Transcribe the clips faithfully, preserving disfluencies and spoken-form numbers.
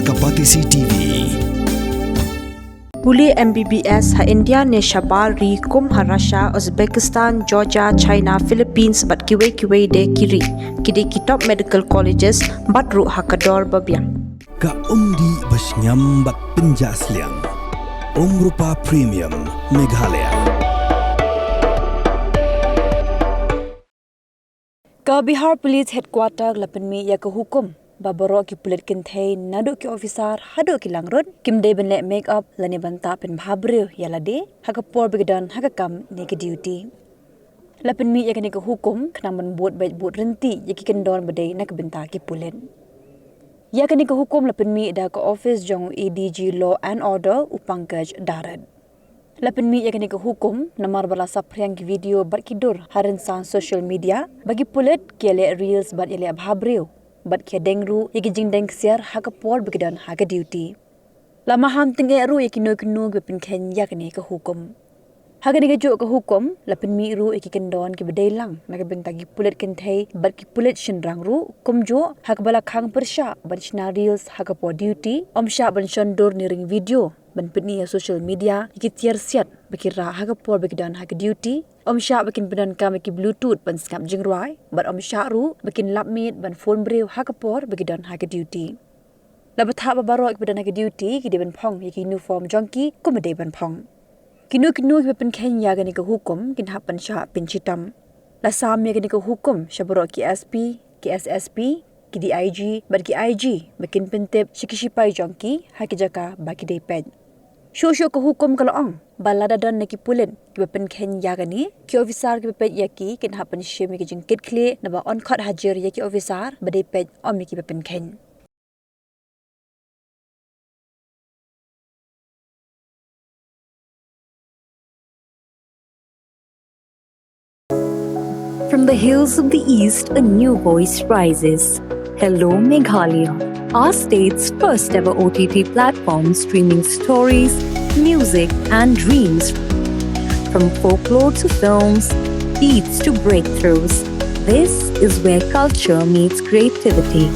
Kapatisi T V. Pule M B B S ha India ne shabar ri kum ha Russia, Uzbekistan, Georgia, China, Philippines bad kiwei kiwei de ki ri. Ki dei ki top medical colleges bad ruh ha ka dor ba biang. Ka umdih ba shngiam bad pynjah sliang. Umrupa Premium Meghalaya. Ka Bihar Police Headquarter la pynmih ïa ka hukum ba baroh ki pulit kynthei naduh ki officer haduh ki langrut kim dei ban leh make up lane ban tah pynbha briew ïa lade ha ka por ba ki don ha ka kam ne ka duty. La pynmih ïa kane ka hukum khnang ban bud beit bud ryntih ïa ki kyndon ba dei na ka bynta ki pulit. Ïa kane ka hukum la pynmih da ka office jong u A D G Law and Order u Pankaj Darat. La pynmih ïa kane ka hukum namar ba la saphriang ki video bad ki dur ha rynsan social media ba ki pulit ki ïaleh reels bad ïaleh bha briew bad ki ïadeng ruh ïa ki jingdeng ksiar ha ka por ba ki don ha ka duty. La maham tyngeh ruh ïa kino kino kiba pynkheiñ ïa kane ka hukum. Ha kane kajuh ka hukum la pynmih ruh ïa ki kyndon kiba dei lang na ka bynta ki pulit kynthei bad ki pulit shynrang ruh, kumjuh ha kaba la khang pyrshah ban shna reels ha ka por duty, ym shah ban shon dur ne ring video ban pyni ha social media ïa ki tiar siat ba ki rah ha ka por ba ki don ha ka duty, ym shah ba kin pyndonkam ïa ki Bluetooth ban sngap jingrwai bad ym shah ruh ba kin lap miet ban phone briew ha ka por ba ki don ha ka duty. La bthah ba baroh kiba don ha ka duty ki dei ban phong ïa ki uniform jong ki kumba dei ban phong. Kino kino kiba pynkheiñ ïa kane ka hukum kin hap ban shah pynshitom. La sam ïa kane ka hukum sha baroh ki S P, ki S S P, ki D I G bad ki I G ba kin pyntip sha ki shipai jong ki ha ki jaka ba ki dei peit. Shuh shuh ka hukum ka la ong ba lada don na ki pulit kiba pynkheiñ ïa kane, ki officer kiba peit ïa ki kin hap ban shim ïa ki jingkitkhlieh naba yn khot hajir ïa ki officer ba dei peit, ym ïa kiba pynkheiñ. From the hills of the East, a new voice rises. Hello, Meghalaya, our state's first ever O T T platform streaming stories, music, and dreams. From folklore to films, beats to breakthroughs, this is where culture meets creativity.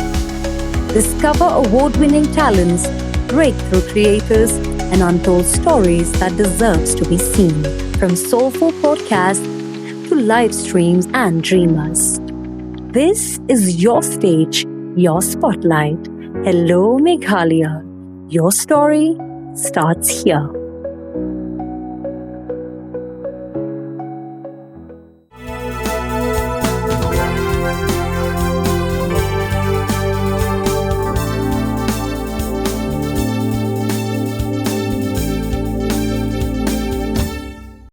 Discover award winning talents, breakthrough creators, and untold stories that deserves to be seen. From soulful podcasts to live streams and dreamers. This is your stage, your spotlight. Hello, Meghalaya. Your story starts here.